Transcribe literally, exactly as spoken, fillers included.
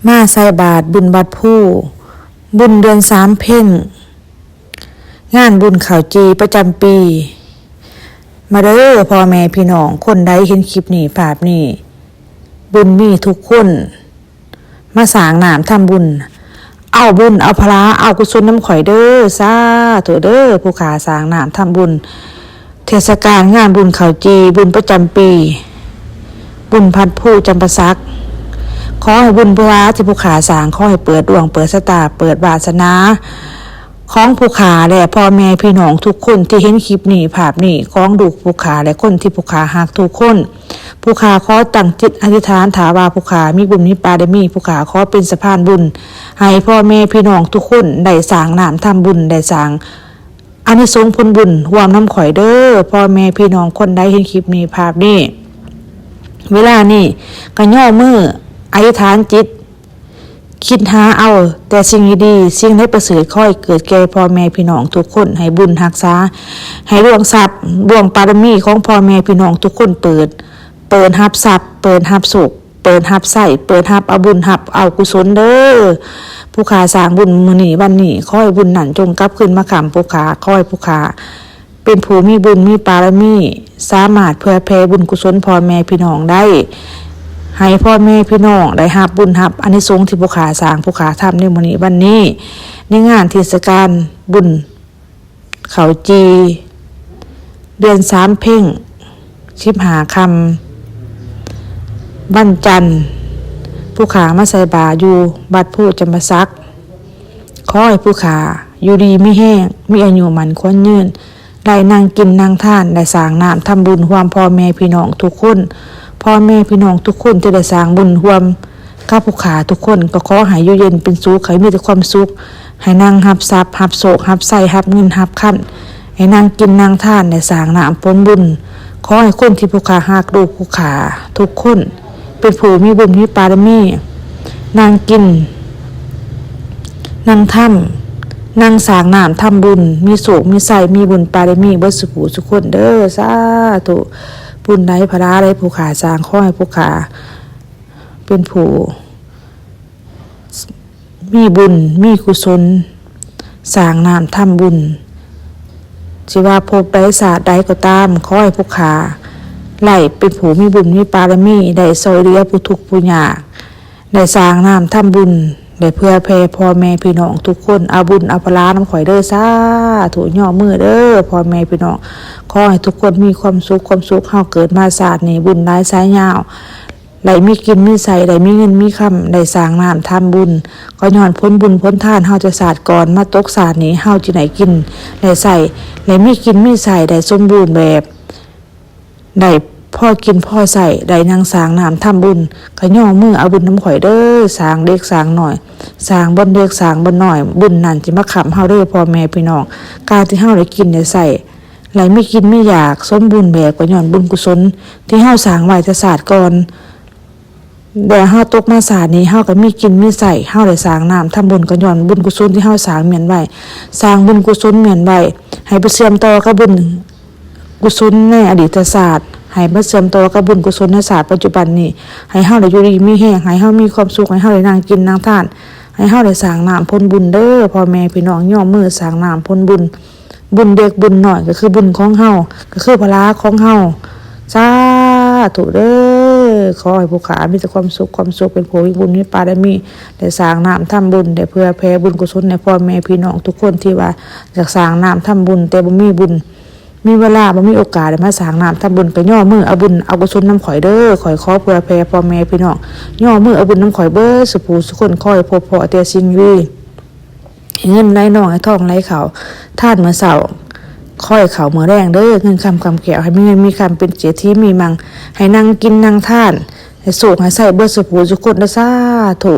มาใส่บาตรบุญวัดภู บุญเดือนสามเพ็ญ งานบุญข้าวจี่ประจำปี มาเด้อพ่อแม่พี่น้อง คนใดเห็นคลิปนี้ภาพนี้ บุญมีทุกคน มาสร้างน้ำทำบุญ เอาบุญเอาพลาเอากุศลนำข่อยเด้อ สาธุเด้อ ผู้ข้าสร้างน้ำทำบุญ เทศกาลงานบุญข้าวจี่ บุญประจำปี บุญวัดภูจำปาสัก ขอให้บุญพลาที่ผู้ข้าสร้าง ขอให้เปิดดวง เปิดชะตา เปิดวาสนา ของผู้ข้าและพ่อแม่พี่น้องทุกคนที่เห็นคลิปนี้ภาพนี้ ของลูกผู้ข้าและคนที่ผู้ข้าฮักทุกคน ผู้ข้าขอตั้งจิตอธิษฐาน ถ้าว่าผู้ข้ามีบุญมีบารมี ผู้ข้าขอเป็นสะพานบุญ ให้พ่อแม่พี่น้องทุกคนได้สร้างน้ำทำบุญ ได้สร้างอานิสงส์ผลบุญร่วมนำข่อยเด้อ พ่อแม่พี่น้องคนใดเห็นคลิปนี้ภาพนี้ เวลานี้ก็ย่อมืออธิษฐานจิต คิดหาเอาแต่สิ่งดีๆ สิ่งใดประเสริฐ ขอให้เกิดแก่พ่อแม่พี่น้องทุกคน ให้บุญรักษา ให้ดวงทรัพย์ดวงบารมีของพ่อแม่พี่น้องทุกคนเปิด เปิดรับทรัพย์ เปิดรับโชค เปิดรับไส้ เปิดรับเอาบุญรับเอากุศลเด้อ ผู้ข้าสร้างบุญมื้อนี้วันนี้ ขอให้บุญนั้นจงกลับคืนมาค้ำผู้ข้า ขอให้ผู้ข้า เป็นผู้มีบุญมีบารมี สามารถเผื่อแผ่บุญกุศลพ่อแม่พี่น้องได้ ให้พ่อแม่พี่น้องได้รับบุญรับอานิสงส์ที่ผู้ข้าสร้างผู้ข้าทำในมื้อนี้วันนี้ ในงานเทศกาลบุญข้าวจี่ เดือนสามเพ็ญ สิบห้าค่ำ วันจันทร์ ผู้ข้ามาใส่บาตรอยู่วัดภูจำปาสัก ขอให้ผู้ข้าอยู่ดีมีแฮง มีอายุมั่นขวัญยืน ได้นั่งกินนั่งทาน ได้สร้างน้ำทำบุญร่วมพ่อแม่พี่น้องทุกคน พ่อแม่พี่น้องทุกคนที่ได้สร้างบุญร่วมกับผู้ข้าทุกคน ก็ขอให้อยู่เย็นเป็นสุข ให้มีแต่ความสุข ให้นั่งรับทรัพย์ รับโชค รับไส้ รับเงิน รับคำ ให้นั่งกินนั่งทาน ได้สร้างน้ำผลบุญ ขอให้คนที่ผู้ข้าฮัก ลูกผู้ข้าทุกคน เป็นผู้มีบุญมีบารมี นั่งกิน นั่งทำ นั่งสร้างน้ำทำบุญ มีโชคมีไส้ มีบุญบารมีเบิดสุผู้สุคนเด้อ สาธุ บุญใดพลาใดผู้ข้าสร้าง ขอให้ผู้ข้าเป็นผู้ มีบุญ มีกุศล สร้างน้ำทำบุญ สิว่าภพใดชาติใดก็ตาม ขอให้ผู้ข้าได้เป็นผู้มีบุญมีบารมี ได้ช่วยเหลือผู้ทุกข์ผู้ยาก ได้สร้างน้ำทำบุญ ได้เผื่อแผ่พ่อแม่พี่น้องทุกคน เอาบุญเอาพลานำข่อยเด้อ สาธุ ย่อมือเด้อ พ่อแม่พี่น้อง ขอให้ทุกคนมีความสุข ความสุขเฮาเกิดมาชาตินี้ บุญหลายสายยาว ได้มีกินมีใช้ ได้มีเงินมีคำ ได้สร้างน้ำทำบุญ ก็ย้อนผลบุญผลทานเฮาจะชาติก่อน มาตกชาตินี้ เฮาจะได้กิน ได้ใช้ ได้มีกินมีใช้ ได้สมบูรณ์แบบ ได้พอกินพอใช้ ได้นั่งสร้างน้ำทำบุญ ก็ย่อมือเอาบุญนำข่อยเด้อ สร้างเล็กสร้างน้อย สร้างบ่อนเล็กสร้างบ่อนน้อย บุญนั้นจะมาค้ำเฮาเด้อ พ่อแม่พี่น้อง การที่เฮาได้กินได้ใช้ ได้มีกินมีอยาก สมบูรณ์แบบ ก็ย้อนบุญกุศล ที่เฮาสร้างไว้แต่ชาติก่อน แต่เฮาตกมาชาตินี้ เฮาก็มีกินมีใช้ เฮาได้สร้างน้ำทำบุญ ก็ย้อนบุญกุศลที่เฮาสร้างแม่นไว้ สร้างบุญกุศลแม่นไว้ ให้ไปเชื่อมต่อกับบุญกุศลในอดีตชาติ ให้มาเชื่อมต่อกับบุญกุศลในชาติปัจจุบันนี้ ให้เฮาได้อยู่ดีมีแฮง ให้เฮามีความสุข ให้เฮาได้นั่งกินนั่งทาน ให้เฮาได้สร้างน้ำผลบุญเด้อ พ่อแม่พี่น้อง ย่อมือสร้างน้ำผลบุญ บุญเล็กบุญน้อยก็คือบุญของเฮา ก็คือพลาของเฮา สาธุเด้อ ขอให้ผู้ข้ามีแต่ความสุข ความสุข เป็นผู้มีบุญมีบารมี ได้สร้างน้ำทำบุญ ได้เผื่อแผ่บุญกุศลให้พ่อแม่พี่น้องทุกคนที่ว่าอยากสร้างน้ำทำบุญ แต่บ่มีบุญ มีเวลาบ่มีโอกาสได้มาสร้างน้ำทำบุญ ก็ย่อมือเอาบุญเอากุศลนำข่อยเด้อ ข่อยขอเผื่อแผ่พ่อแม่พี่น้อง ย่อมือเอาบุญนำข่อยเบิดสุผู้สุคน ขอให้พบพ้อแต่สิ่งดี ให้เงินไหลนอง ให้ทองไหลเข้า ทานมื้อเช้า ขอให้เข้ามื้อแลงเด้อ เงินคำคำแก้ว ให้มีเงินมีคำ เป็นเศรษฐีมีมัง ให้นั่งกินนั่งทาน ให้โชคให้ไส้เบิดสุผู้สุคนเด้อ สาธุ